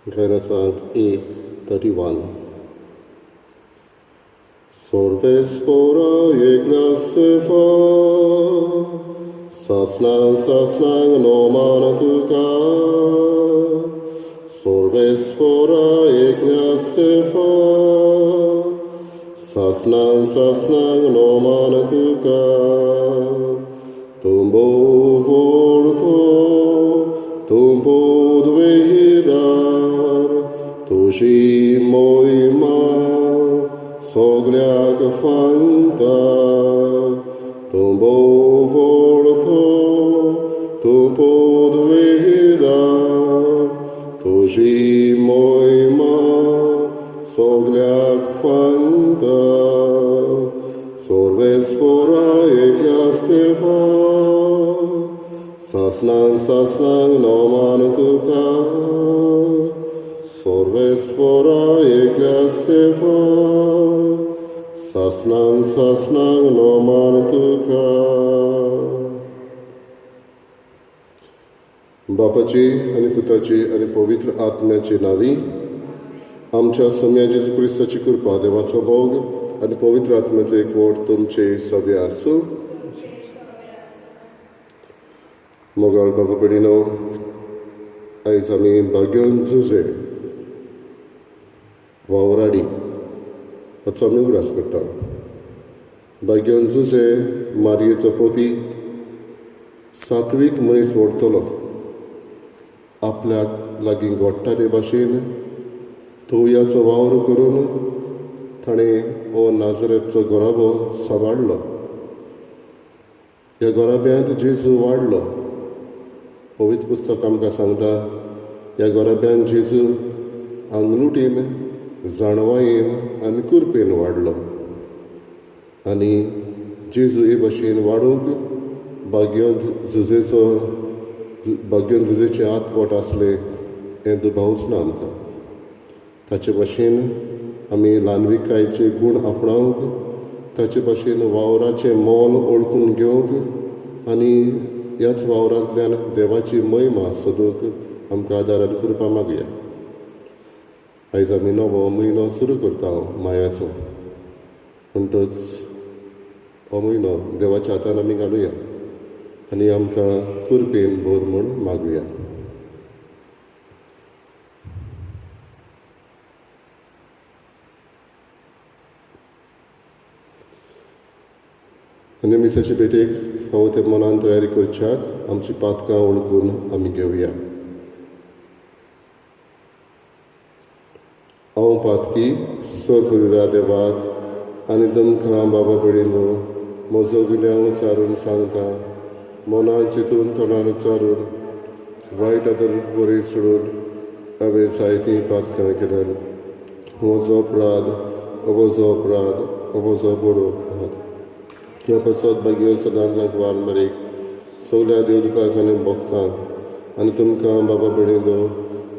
गायनाचो अंक ए 31. सोर्वेस्पोरा एकल्यास्तेफा सासनां सासनांग नोमान तुका. सोर्वेस्पोरा एकल्यास्तेफा सासनां सासनांग नोमान तुका. तुंबो वोडतो तुंबो द्वेदार तुजी मोहिमा सगल्याक फांता. तुंबो वोडतो तुंबो द्वेदार तुजी मोहिमा सगल्याक फांता. सोर्वेस्पोरा एकल्यास्तेफा सासनां सासनांग नोमान तुका. सोर्वेस्पोरा एकल्यास्तेफा सासनां सासनांग नोमान तुका. बापाची आनी पुताची आनी पवित्र आत्म्याची नांवी आमच्या सोम्या जेजू क्रिस्ताची कृपा, देवाचो मोग आनी पवित्र आत्म्याचो एकवट तुमचे सगळे आसूं. मोगाळ बाबा भयणीनो, आयज आमी भाग्योन जुजे वावराडी हाचो आमी उगडास करता. भाग्योन जुजे मारयेचो पोती सात्वीक मनीस व्हडतलो, आपल्याक लागीं घडटा ते भाशेन तोवयाचो वावर करून ताणें हो नाजरेतचो घराबो सांबाळ्ळो. ह्या घराब्यांत जेजू वाडलो. पवित्र पुस्तक आमकां सांगता, ह्या घराब्यांत जेजू आंगलुटीन, जाणवायेन आनी कुरपेन वाडलो. आनी जेजू हे भाशेन वाडूंक भाग्योन जुजेचो भाग्योन जुजेचें आतपोट आसलें हें दुबावूच ना आमकां. ताचे भाशेन आमी ल्हानविकायेचे गूण आपणावंक, ताचे भाशेन वावराचें मोल वळखून घेवंक आनी ह्याच वावरांतल्यान देवाची महिमा सोदूंक आमकां आदारान कृपा मागया. आयज आमी नवो म्हयनो सुरू करता मायाचो, म्हणटच हो म्हयनो देवाच्या हातान आमी घालुया आनी आमकां कृपेन भर म्हूण मागुया. आनी मिसाचे भेटेक फावो ते मनान तयारी करच्याक आमची पातकां वळखून आमी घेवया. हांव पातकी सोरपुरा देवाक आनी तुमकां बाबा भयणीनो म्हजो गुन्यांव उच्चारून सांगता. मनान चिंतून तोंडान उच्चारून वायट आदर बरी सोडून हांवें जायतीं पातकां केल्यात. म्हजो अपराध, म्हजो अपराध, म्हजो बरो अपराध. ह्या पासत भाग्यो सदांच वार मरीक सगल्या देवदूतांक आनी भक्तांक आनी तुमकां बाबा भयणीनो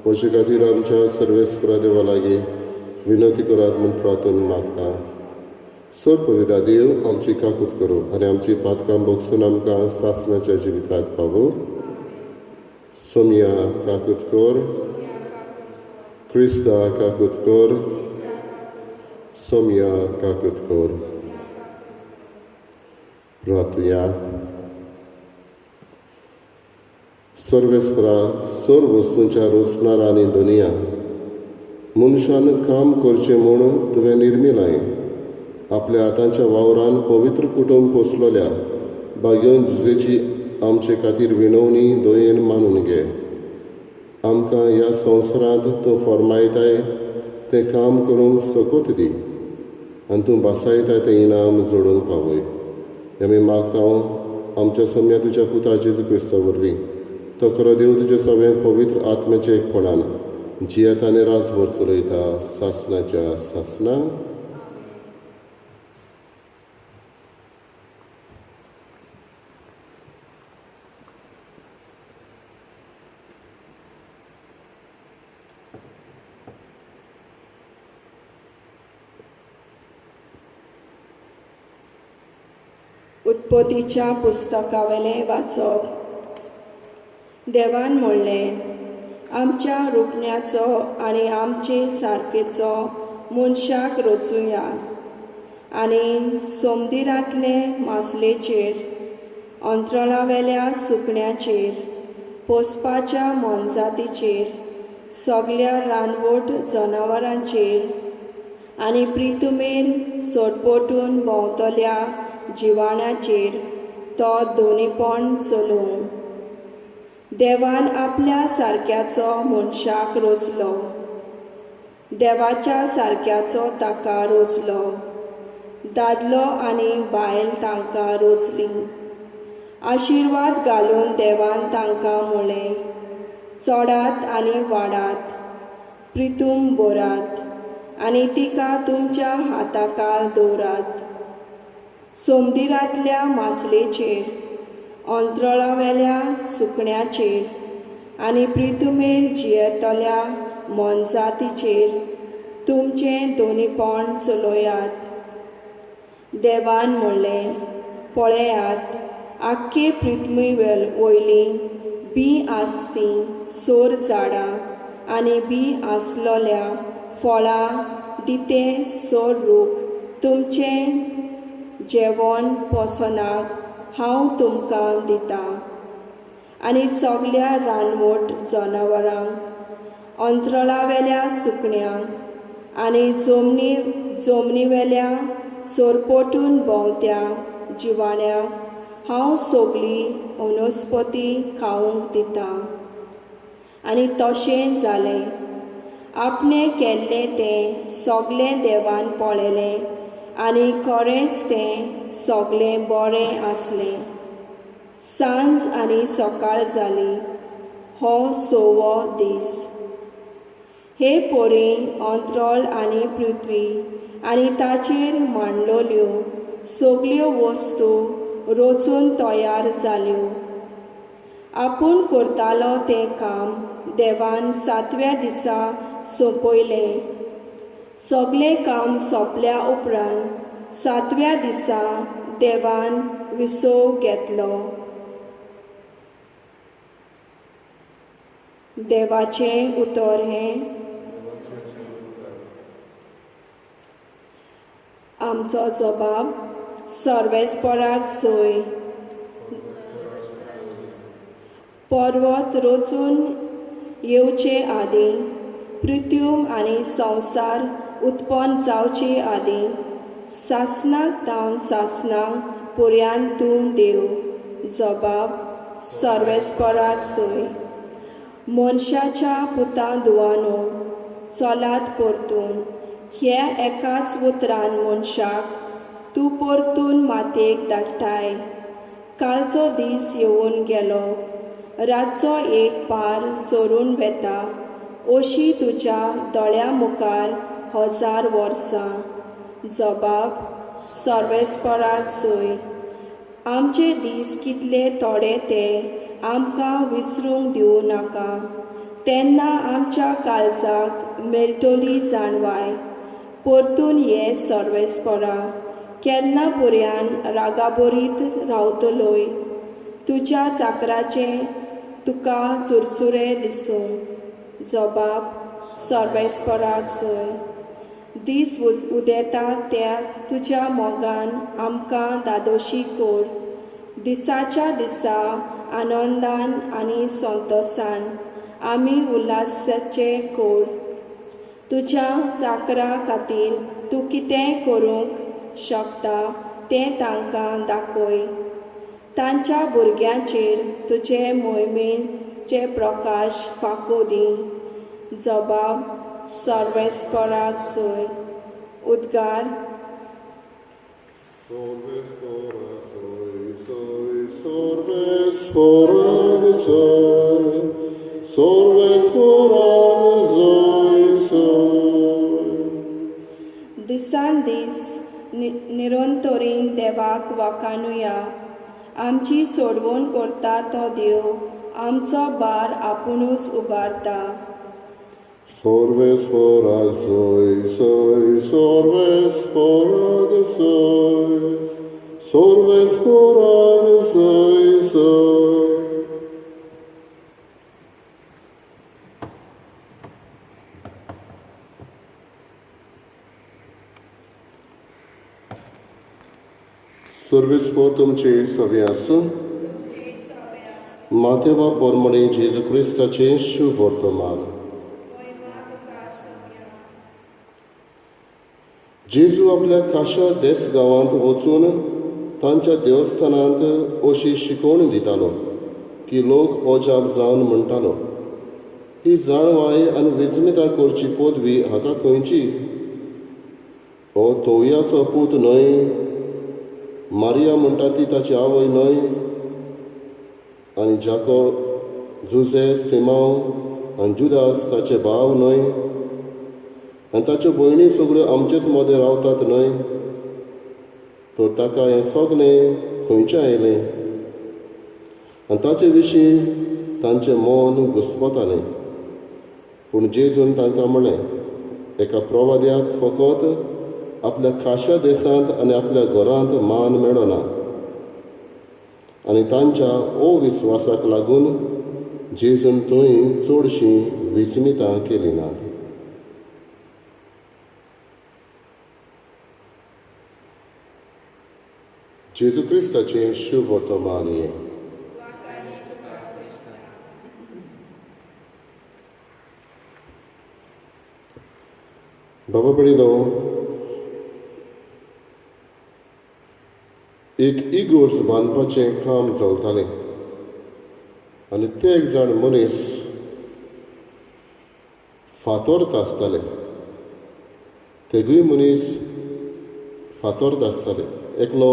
म्हजे खातीर आमच्या सर्वेस्परा देवा लागीं विनंती करात म्हूण प्रार्थना मागता. सरपरिदा देव आमची काकूत करूं आनी आमची पातकां भोगसून आमकां सासणाच्या जिविताक पावूं. सोमया काकूत कर, क्रिस्ता काकूत कर, सोमया काकूत कर. प्रार्थुया. सर्वेस्परा सर्व वस्तूंच्या रोसणार आनी दुनिया मनशान काम करचें म्हूण तुवें निर्मिलाय. आपल्या हातांच्या वावरान पवित्र कुटुंब पोसलेल्या भाग्योन जुजेची आमचे खातीर विनवणी दयेन मानून घे. आमकां ह्या संवसारांत तूं फर्मायताय तें काम करूंक सकत दी आनी तूं भासायताय तें इनाम जोडूंक पावय. आमी मागता आमच्या सोम्या तुज्या पुता जेजू क्रिस्ता वरवीं, तो खरो देव तुज्या सगळ्यांत पवित्र आत्म्याच्या एकपणान जियेता आनी राजभर चलयता सासणाच्या सासणां. उत्पत्तीच्या पुस्तकावेलें वाचप. देवान म्हणलें, आमच्या रुपण्याचो आनी आमचे सारकेचो मनशाक रचुया आनी सोमदिरांतले मासलेचेर अंतराळावेल्या सुकण्याचेर पोसपाच्या मोनजातीचेर सगल्या रानवट जनावरांचेर आनी प्रितुमेर सोटपोटून भोंवतल्या जिवाण्याचेर तो दोनीपण चलोवं. देवान आपल्या सारक्याचो मनशाक रोचलो, देवाच्या सारक्याचो ताका रोचलो, दादलो आनी बायल तांकां रोचली. आशिर्वाद घालून देवान तांकां म्हळें, चडात आनी वाडात, प्रितूम भरात आनी तिका तुमच्या हाताखाल दवरात. सोमदिरांतल्या मासलेचेर अंतराळावेल्या सुकण्याचेर आनी प्रितुमेर जियेतल्या मोनजातीचेर तुमचें दोनीपण चलयात. देवान म्हणलें, पळयात, आख्खे पृथ्वी वयली बी आसती सोर झाडां आनी बी आसलोल्या फळां दिते सोर रूख तुमचें जेवण पोसनाक हांव तुमकां दितां आनी सगल्या रानवट जनावरांक अंतराळावेल्या सुकण्यांक आनी जमनीवेल्या सोरपोटून भोंवत्या जिवाण्यांक हांव सगली वनस्पती खावंक दितां. आनी तशें जालें. आपणें केल्लें तें सगलें देवान पळयलें आनी खरेंच तें सगलें बरें आसलें. सांज आनी सकाळ जाली, हो सवो दीस. हे परी अंतराळ आनी पृथ्वी आनी ताचेर मांडलेल्यो सगल्यो वस्तू रचून तयार जाल्यो. आपूण करतालो तें काम देवान सातव्या दिसा सोंपयलें. सगलें काम सोंपल्या उपरांत सातव्या दिसा देवान विसव घेतलो. देवाचें उतर हें आमचो जबाब सर्वेस्पराक सोय. पर्वत रचून येवचे आदीं, पृथ्वी आनी संवसार उत्पन्न जावचे आदीं, सासणाक धावन सासणाक पर्यंत तूं देव. जबाब सर्वेस्पराक सोय. मनशाच्या पुता धुवानो चलात परतून ह्या एकाच उतरान मनशाक तूं परतून मातयेक धाडटाय. कालचो दीस येवन गेलो, रातचो एक पार सरून वेता, अशी तुज्या दोळ्या मुखार 1000 वर्सां. जबाब सर्वेस्पराक सोय. आमचे दीस कितले थोडे ते आमकां विसरूंक दिवं नाका, तेन्ना आमच्या काळजाक मेळटली जाणवाय. परतून ये सर्वेस्परा, केन्ना पर्यान रागाबरीत रावतलोय? तुज्या चाकराचें तुका चुरचुरे दिसूं. जबाब सर्वेस्पराक सोय. दीस उदेता त्या तुज्या मोगान आमकां दादोशी कर. दिसाच्या दिसा आनंदान आनी संतोसान आमी उल्हासाचे कर. तुज्या चाकरा खातीर तूं कितें करूंक शकता तें तांकां दाखय. तांच्या भुरग्यांचेर तुजे मोहिमेचे प्रकाश फांकूं दी. जबाब सर्वेस्पराक सोय. उद्गार दिसान दीस निरंतरीन देवाक वाखाणुया. आमची सोडवण करता तो देव आमचो भार आपुणूच उबारता. सर्वेस्पराक सोय सोय सर्वेस्पराक सोय, सर्वेस्पराक सोय सोय. सर्वीस फोर तुमची सवी आसूं. मातेवा पोरमणे जेजू क्रिस्ताचें शुभवर्तमान. जेजू आपल्या काशा देस गांवांत वचून तांच्या देवस्थानांत अशी शिकवण दितालो की लोक अजाप जावन म्हणटालो, ही जाणवाय आनी विस्मिता करची पदवी हाका खंयची? हो तोवयाचो पूत न्हय? मारिया म्हणटा ती ताची आवय न्हय? आनी जाको, जुझे, सिमांव आनी जुदास ताचे भाव न्हय? आनी ताच्यो भयणी सगळ्यो आमचेच मदें रावतात न्हय? तर ताका हें सगळें खंयचें आयलें? आनी ताचे विशीं तांचें मन घुस्पतालें. पूण जेजून तांकां म्हणलें, एका प्रवाद्याक फकत आपल्या खाशा देशांत आनी आपल्या घरांत मान मेळना. आनी तांच्या अविस्वासाक लागून जेजून थंय चडशीं विस्मितां केलीं नात. जेजू क्रिस्ताचें शुभवर्तमान हें. बाबा भयणीनो, एक इगोर्ज बांदपाचें काम चलतालें आनी ते एक जाण मनीस फातोर आसताले. तेगूय मनीस फातोर आसताले. एकलो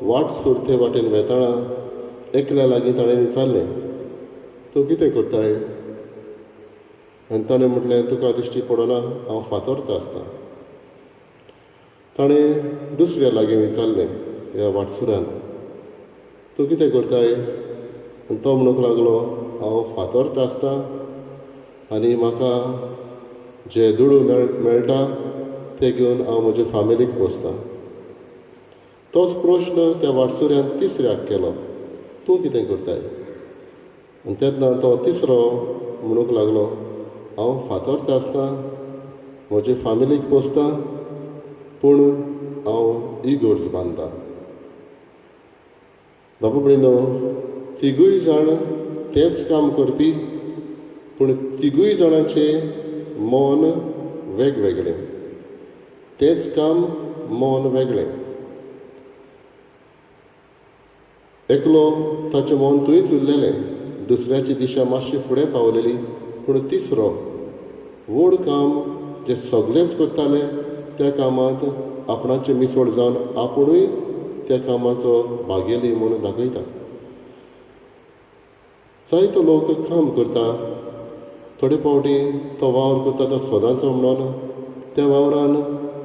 वाट सुरते वाटेन वेताना एकल्या लागीं ताणें विचारलें, तूं कितें करताय? आनी ताणें म्हटलें, तुका दिश्टी पडना, हांव फातोर आसता. ताणें दुसऱ्या लागीं विचारलें ह्या वाटसुरान, तूं कितें करताय? आनी तो म्हणूंक लागलो, हांव फातोर आसता आनी म्हाका जे दुडू मेळटा ते घेवन हांव म्हजे फामिलीक पोसतां. तोच प्रश्न त्या वाटसुऱ्यान तिसऱ्याक केलो, तूं कितें करताय? आनी तेन्ना तो तिसरो म्हणूंक लागलो, हांव फातोर आसता, म्हजे फामिलीक पोसतां, पूण हांव इगोर्ज बांदता. बाबा भयणीनो, तिगूय जाण तेंच काम करपी, पूण तिगूय जाणांचें मन वेगवेगळें. तेंच काम, मन वेगळें. एकलो ताचें मन थंयच उरलेलें, दुसऱ्याची दिशा मातशी फुडें पावलेली, पूण तिसरो व्हड काम जें सगळेंच करताले त्या कामांत आपणाचें मिसळ जावन आपुणूय त्या कामाचो भागेली म्हणून दाखयता. जायतो लोक काम करता, थोडे फावटी तो वावर करता तो सदांचो म्हणून त्या वावरान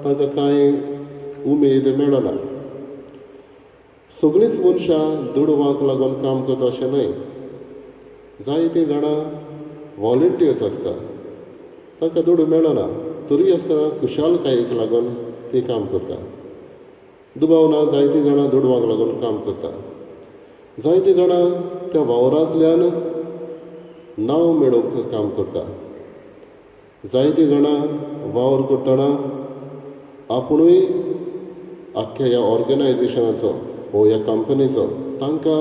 तांकां कांय उमेद मेळना. सगळींच मनशां दुडवांक लागून काम करता अशें न्हय. जायतीं जाणां वॉलंटियर्स आसता, तांकां दुडू मेळना तरी आसतना खुशालकायेक लागून तीं काम करता. दुबाव ना, जायतीं जाणां दुडवांक लागून काम करता. जायतीं जाणां त्या वावरांतल्यान नांव मेळोवंक काम करता. जायतीं जाणां वावर करतना आपुणूय आख्ख्या ह्या ऑर्गनायजेशनाचो वो ह्या कंपनीचो तांकां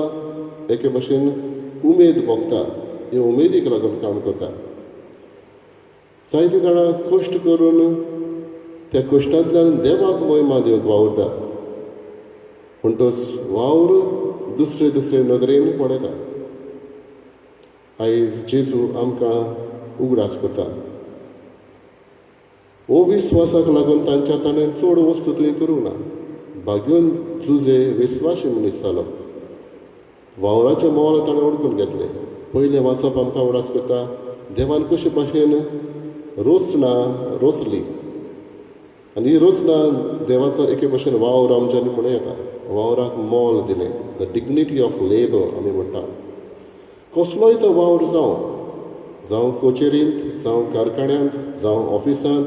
एके भशेन उमेद भोगता, हे उमेदीक लागून काम करता. जायतीं जाणां कश्ट करून त्या कश्टांतल्यान देवाक मोहिमा दिवंक वावुरता. म्हणटच वावर दुसरे दुसरे नदरेन पळयता. आयज जेजू आमकां उगडास करता, अविस्वासाक लागून तांच्या ताणें चड वस्तू तुवें करूंक ना. भाग्योन जुझे विस्वाशी मनीस जालो. वावराचें मोल ताणें ओडकून घेतलें. पयलें वाचप आमकां उगडास करता, देवान कशे भाशेन रोसना रोसली आनी ही रचना देवाचो एके भशेन वावर आमच्यांनी म्हणूं येता. वावराक मोल दिलें, the dignity of labour आमी म्हणटा. कसलोय तो वावर जावं, जावं कचेरींत, जावं कारखान्यांत, जावं ऑफिसांत,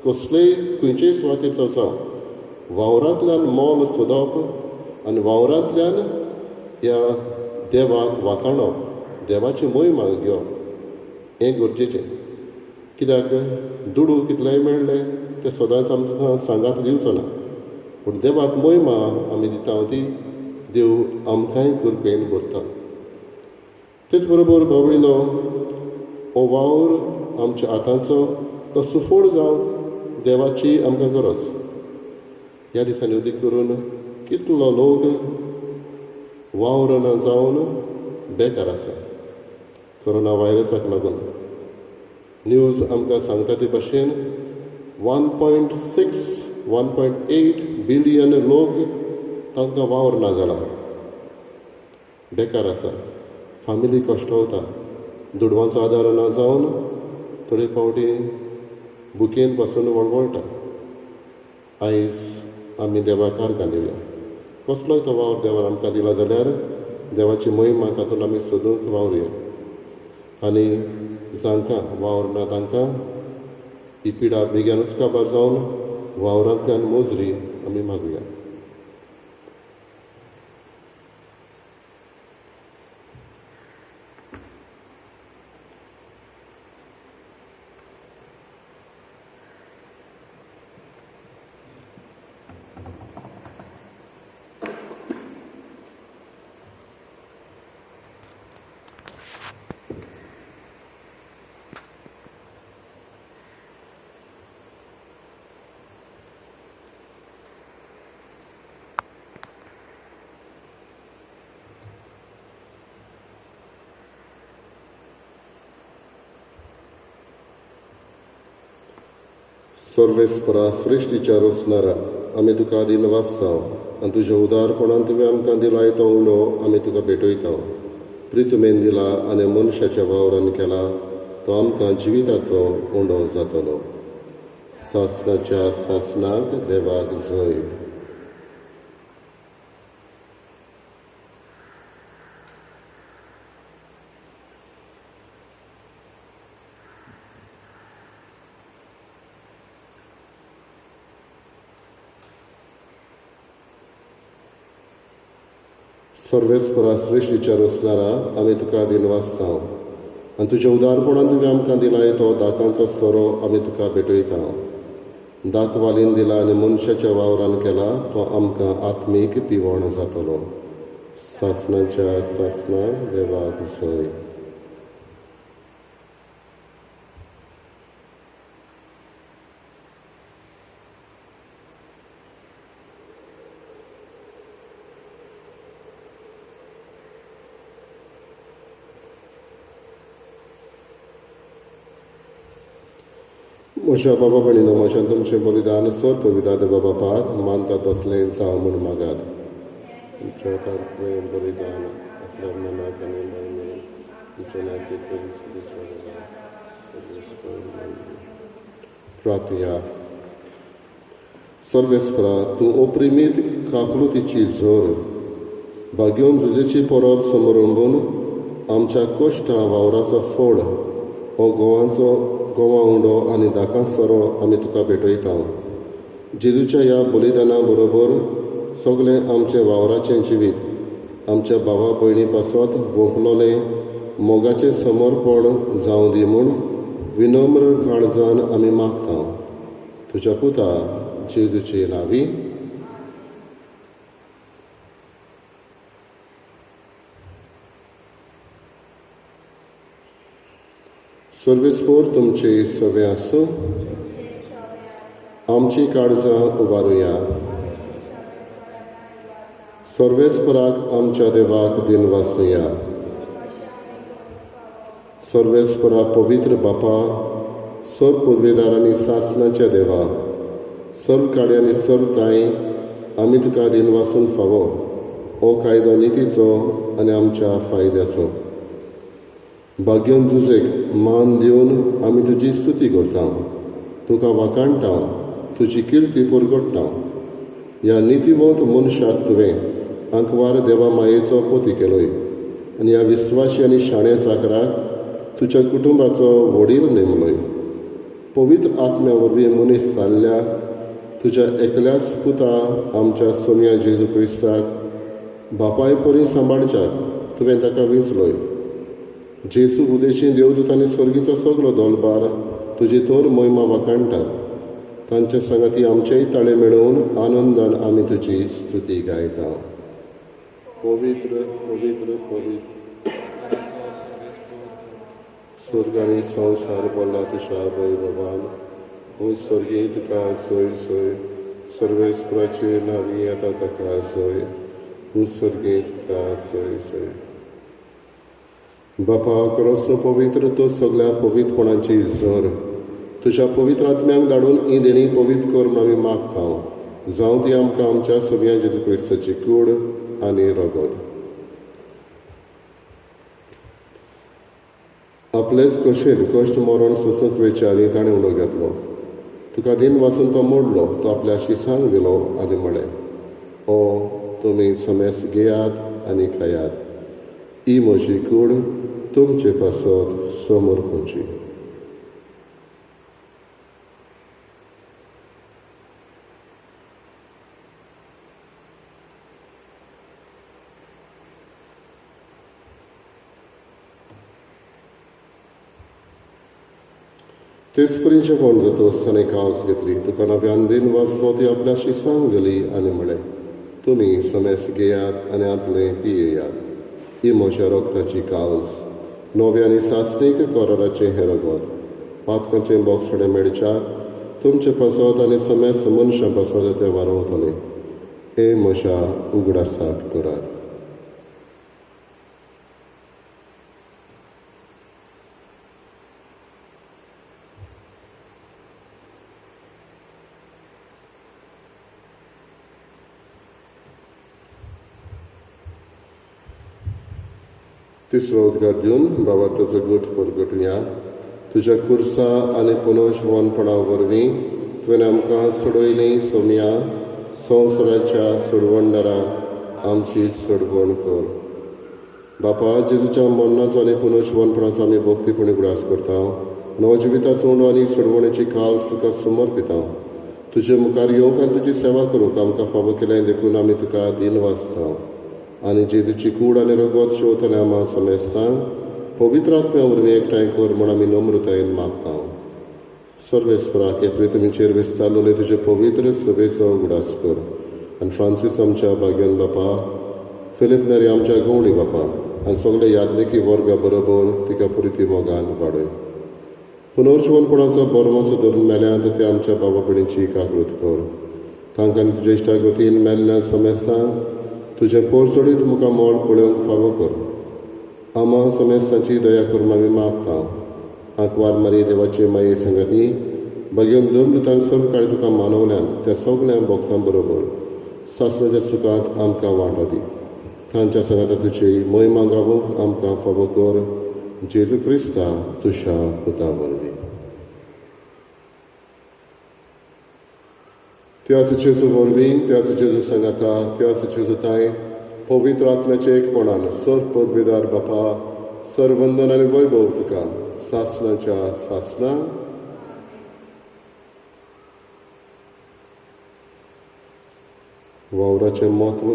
कसलेय खंयचेय सुवातेचो जावं, वावरांतल्यान मोल सोदप आनी वावरांतल्यान ह्या देवाक वाखाणप, देवाची मोहिमा घेवप हें गरजेचें. कित्याक दुडू कितलेय मेळ्ळे ते सदांच आमकां सांगात दिवचो ना. पूण देवाक मोहिमा आमी दिता ती देव आमकांय कृपेन भरता. तेच बरोबर भाव, हो वावर आमच्या हातांचो तो सुफळ जावंक देवाची आमकां गरज. ह्या दिसांनी उदीक करून कितलो लोक वावर ना जावन बेकार आसा कोरोना व्हायरसाक लागून. न्यूज आमकां सांगता ते भाशेन 1.6 1.8 बिलियन लोक तांकां वावर ना जाला, बेकार आसा, फामिली कश्टवता, दुडवांचो आदार ना जावन थोडे फावटी भुकेन पासून वळवळटा. आयज आमी देवाक आर्गां दिवया. कसलोय तो वावर देवान आमकां दिला जाल्यार देवाची महिमा तातूंत आमी सोदूंक वावरुया आनी जांकां वावर ना तांकां ही पिडा बेगीनूच काबार जावन वावरांतल्यान मोजरी आमी मागुया. सर्वेस्परा सृश्टीच्या रोसणारा आमी तुका दिनवासता आनी तुज्या उदारपणान तुवें आमकां दिलाय तो उंडो आमी तुका भेटयता. प्रितुमेन दिला आनी मनशाच्या वावरान केला तो आमकां जिविताचो उंडो जातलो. सासणाच्या सासणाक देवाक जय. सर्वेस्परा सृश्टीच्या रोसणारा आमी तुका दिनवासता आनी तुज्या उदारपणान तुवें आमकां दिलाय तो दाकांचो सोरो आमी तुका भेटयता. दाक वालीन दिला आनी मनशाच्या वावरान केला तो आमकां आत्मीक पिवण जातलो. सासणाच्या सासणाक देवाक जय. म्हज्या बाबा भयणीनो, म्हज्यान तुमचें बलिदान सर पवित्र देवा बापाक मानता तसलें जावं म्हूण मागात. तुमच्या बलिदान आपल्या मनाक आनी प्रार्थया. सर्वेस्परा, तूं ओप्रिमीत काकलुतीची झर भाग्योन जुजेची परब समरंबून आमच्या कश्टां वावराचो फोड हो गोवांचो गोवा उंडो आनी दाकां सोरो आमी तुका भेटयता. जेजूच्या ह्या बलिदाना बरोबर सगळें आमचें वावराचें जिवीत आमच्या भावा भयणी पासत वोंकलोलें मोगाचें समर्पण जावं दी म्हूण विनम्र काळजान आमी मागता. तुज्या पुता जेजूचे नांवी. सर्वेस्पोर तुमचे सवे आसूं. आमची काळजां उबारुया. सर्वेस्पराक आमच्या देवाक दिनवासुया. सर्वेस्परा पवित्र बापा, सर्व पुर्वेदार आनी सासणाच्या देवा, सर्व काळी आनी सर्व ताई आमी तुका दिनवासून फावो हो कायदो नितीचो आनी आमच्या फायद्याचो. भाग्योन जुजेक मान दिवन आमी तुजी स्तुती करता, तुका वाखाणटा, तुजी किर्ती परगट्टा. ह्या नितीवंत मनशाक तुवें आंकवार देवा मायेचो पोती केलोय आनी ह्या विस्वाशी आनी शाण्या चाकराक तुज्या कुटुंबाचो वडील नेमलोय. पवित्र आत्म्या वरवीं मनीस जाल्ल्या तुज्या एकल्याच पुता आमच्या सोमया जेजू क्रिस्ताक बापाय परी सांबाळच्याक तुवें ताका विंचलोय. जेजू उदेशी देवदूत आनी स्वर्गीचो सगलो दोलबार तुजी थोर मोहिमा वाखाणटात. तांच्या सांगाती आमचेय ताळे मेळोवन आनंदान आमी तुजी स्तुती गायता. पवित्र पवित्र पवित्र स्वर्ग आनी संवसार भरला तुज्या वैभवान. ओ स्वर्गी तुका सोय सोय, सर्वेस्पराचे नांवी येता ताका सोय. ओ स्वर्गी तुका सोय सोय. बापा क्रोसो पवित्र तो सगळ्या पवित्रपणाची झर, तुज्या पवित्र आत्म्यांक धाडून ही देणी पवित्र कर म्हूण आमी मागता. जावं ती आमकां आमच्या सोम्या जेजू क्रिस्ताची कूड आनी रगत. आपलेच कशेन कश्ट मरण सोंसूंक वेचे आनी ताणें उलो घेतलो. तुका दिन वाचून तो मोडलो, तो आपल्या शिसांक दिलो आनी म्हळें, ओ तुमी समेस घेयात आनी खायात, ही म्हजी कूड तुमचे पासत समर्पणची. तेच परी जेवण जातच ताणें कावस घेतली, तुका नव्यान दिन वाचलो, ती आपल्या शिसांक दिली आनी म्हळें, तुमी समेस घेयात आनी आतलें पियेयात, ही म्हज्या रगताची काल्स, नव्या आनी सासणीक कराराचें हें रगत, पातकांचें बोगसणें मेळच्याक तुमचे पासत आनी समेस्त मनशां पासत तें वारोवतलें. हें म्हज्या उगडासाक करात. तिसरो उद्गार दिवन बाबार्थाचो गट परगटुया. तुज्या खुर्सा आनी पुनर्जिवनपणा वरवीं तुवें आमकां सोडयलीं सोम्या, संवसाराच्या सोडवणदारा आमची सोडवण कर. बापा, जेजूच्या मरणाचो आनी पुनर्जिवनपणाचो आमी भक्तीपणी उगडास करता. नवजिविताचो उंडो आनी सोडवणेची काल्स तुका समर्पिता. तुजे मुखार येवंक आनी तुजी सेवा करूंक आमकां फावो केलें देखून आमी तुका दिन वाचता. आनी जेजूची कूड आनी रगत शेवतले आमा समेस्तां पवित्र आत्म्या वरवीं एकठांय कर म्हूण आमी नम्रतायेन मागता. सर्वेस्पराक हे पृथ्वीचेर विस्तारलेले तुजे पवित्र सभेचो उगडास कर आनी फ्रांसीस आमच्या भाग्यन बापा, फिलीप नेरी आमच्या गवणी बापा आनी सगळे यादनिकी वर्गा बरोबर तिका पुरती मोगान वाडय. पुनर्जिवनपणाचो बरमोचो धरून मेल्यात ते आमच्या बाबा भयणीची काकृत कर. तांकां तुज्या इश्टा गतीन मेल्ल्या समेस्तां तुजें पोरचडीत मुखार मोल पळोवंक फावो कर. आमा समेस्तांची दया करून आमी मागता. आंकवार मारी देवाची माये संगती बगेवन धर्म सर्व काळी तुका मानवल्यान त्या सगळ्या भक्तां बरोबर सासणाच्या सुखांत आमकां वांटो दी. तांच्या सांगाता तुजी महिमा गावूंक आमकां फावो कर. जेजू क्रिस्ता तुज्या पुता वरवीं. त्याच जेजू वरवीं, त्याच जेजू सांगाता, त्याच जेजू ताय पवित्र आत्म्याचे एकपणान सर पदवेदार बापा, सर वंदन आनी वैभव तुका सासणाच्या सासणा. वावराचें म्हत्व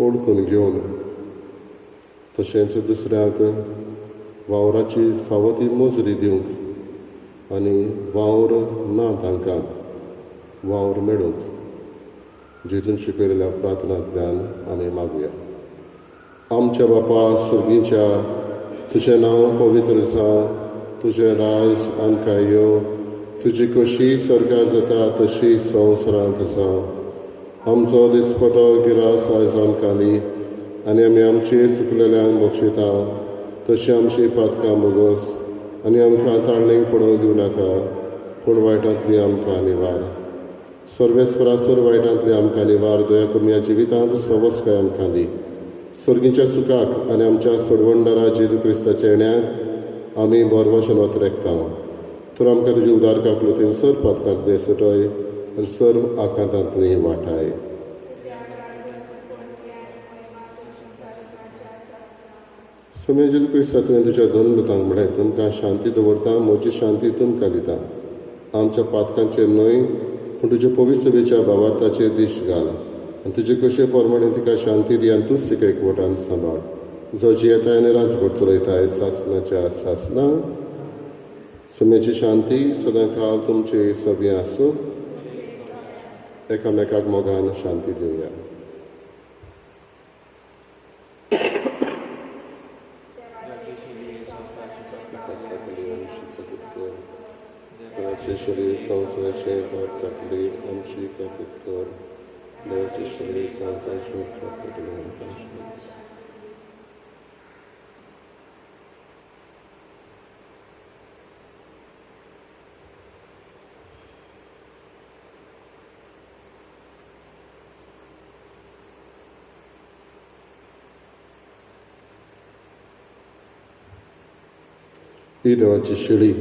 ओळखून घेवन तशेंच दुसऱ्यांक वावराची फावो ती मजुरी दिवंक आनी वावर ना तांकां वावर मेळूंक जेजून शिकयलेल्या प्रार्थनांतल्यान आमी मागुया. आमच्या बापा सुर्गीच्या, तुजें नांव पवित्र जावं, तुजें राज आमकां येवं, तुजी कशी सरकार जाता तशी संवसारांत जावं. आमचो दिसपटो गिरास आयज आमकां दी आनी आमी आमचे चुकलेल्यांक बक्षिता तशी आमची पातकां बोगस आनी आमकां ताळणेक पडोवंक दिवं नाका, पूण वायटांतली आमकां निवार. सर्वेस्परासर वायटांतली आमकां निवार. दया करून ह्या जिवितांत सवस्काय आमकां दी. सर्गीच्या सुखाक आनी आमच्या सोडवणदारा जेजू क्रिस्ताच्या येण्याक आमी बरवशन वतरेकता. तर आमकां तुजी उदार काकलुतीन सर पातकांतले सुटय आनी सर्व आकांतांतली वाटाय. स्वामी जेजू क्रिस्ता, तुवें तुज्या दोन दुतांक म्हळें, तुमकां शांती दवरता, म्हजी शांती तुमकां दिता. आमच्या पातकांचेर न्हय पूण तुजे पवित्र सभेच्या भावार्थाचेर दिश्ट घाल आनी तुजे कशे प्रमाणे तिका शांती दी आनी तूंच तिका एकवटान सांबाळ, जो जियेताय आनी राजभट चलयताय सासणाच्या सासणा. सम्याची शांती सदांकाल तुमचे सगळें आसूं. एकामेकाक मोगान शांती दिवया. देवाचे शरीर संवसाराचें पाप काडली आमची काकूत कर. देवाचे शरीर संवसाराचें पाप काडली आमकां. ही देवाची शेळी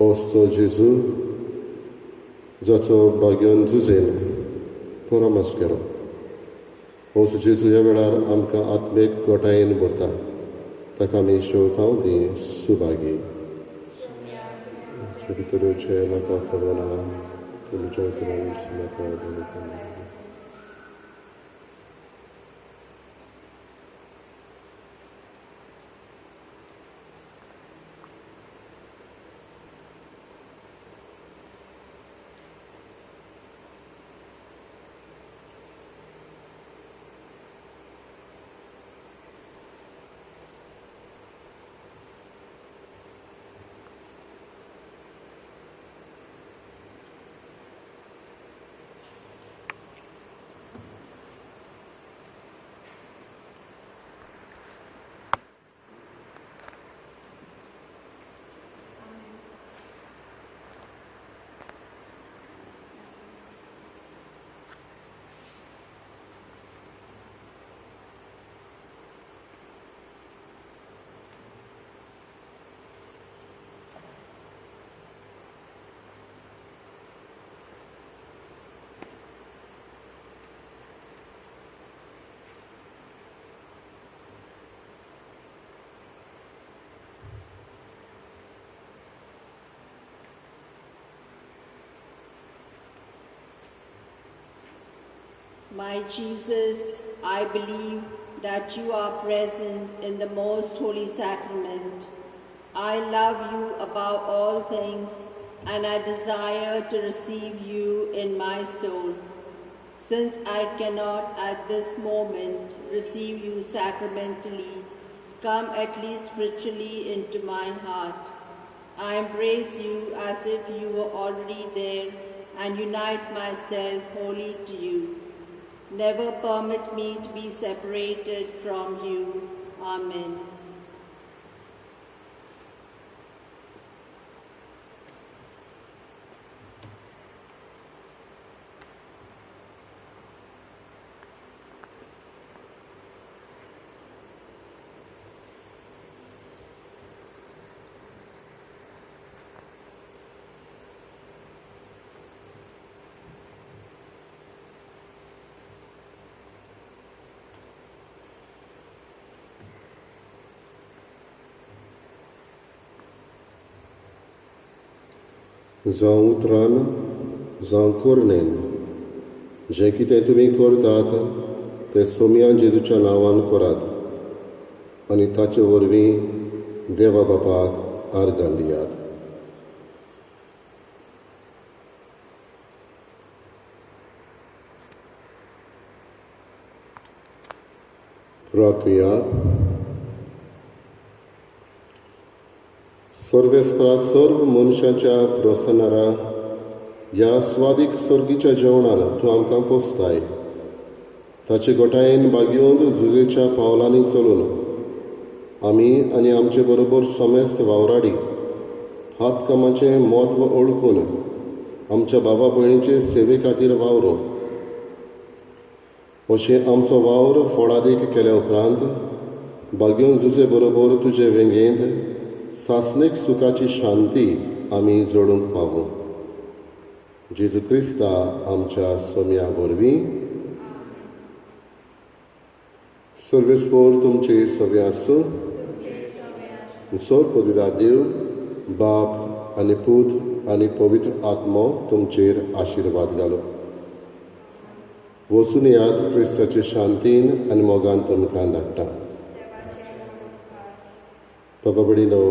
ओस्तो जेजू जाचो भाग्योन जुजेन परामर्श केलो. ओस जेजू ह्या वेळार आमकां आत्मीक गोटायेन भरता. ताका आमी शेवटाव दी सुभागी. भितर येवचें म्हाका खबर ना, तुमच्या म्हाका. My Jesus, I believe that you are present in the most holy sacrament. I love you above all things, and I desire to receive you in my soul. Since I cannot at this moment receive you sacramentally, come at least spiritually into my heart. I embrace you as if you were already there and unite myself wholly to you. Never permit me to be separated from you. Amen. जावं उतरान जावं कोरणेन जें कितें तुमी करतात तें सोमया जेजूच्या नांवान करात आनी ताचे वरवीं देवा बापाक आर्गां दियात. प्रार्थुया. सर्वेस्परा सर्व मनशाच्या प्रसन्नारा ह्या स्वादीक सर्गीच्या जेवणान तूं आमकां पोसताय. ताचे गोठायेन बागयोवन जुजेच्या पावलांनी चलून आमी आनी आमचे बरोबर समेस्त वावराडी हात कामाचें म्हत्व ओळखून आमच्या बाबा भयणीचे सेवे खातीर वावरो. अशें आमचो वावर फळादीक केल्या उपरांत बागयोवन जुजे बरोबर तुजे वेंगेंत सासणीक सुखाची शांती आमी जोडूंक पावूं. जेजू क्रिस्ता आमच्या सोम्या वरवीं. सर्वेस्पोर तुमचे सगळे आसूं. सोर पवित्र देव बाप आनी पूत आनी पवित्र आत्मो तुमचेर आशिर्वाद घालो. वचून याद क्रिस्ताचे शांतीन आनी मोगान तुमकां धाडटा. बाबा भयणीनो,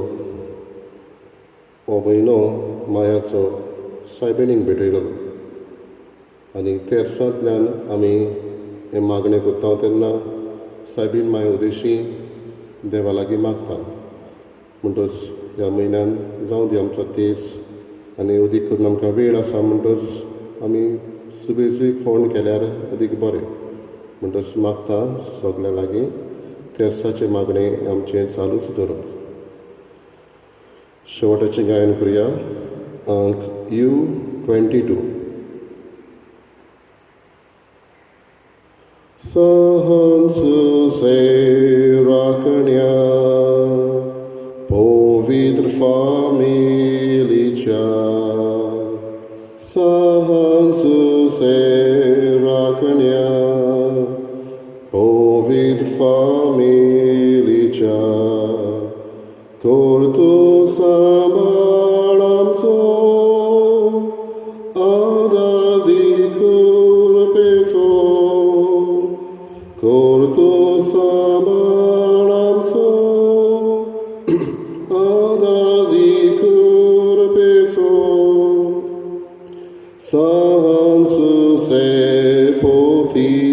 हो म्हयनो मायाचो सायबिणीक भेटयलो. आनी तेर्सांतल्यान आमी हें मागणें करता तेन्ना सायबीण माय उदेशी देवा लागीं मागता. म्हणटच ह्या म्हयन्यान जावं दी आमचो तेर्स आनी अदीक करून आमकां वेळ आसा म्हणटच आमी सुबेजूय खोण केल्यार अदीक बरें. म्हणटच मागता सगल्यां लागीं तेर्साचें मागणें आमचें चालूच दवरूंक. शेवटाचें गायन करुया अंक you 22. सहंस से राखण्या पवित्र फामिलीच्या, सहंस से राखण्या पवित्र फामिलीच्या, करतो सांबाळ आमचो आदार दी कृपेचो, करतो सांबाळ आमचो आदार दी कृपेचो, सहंस से पोती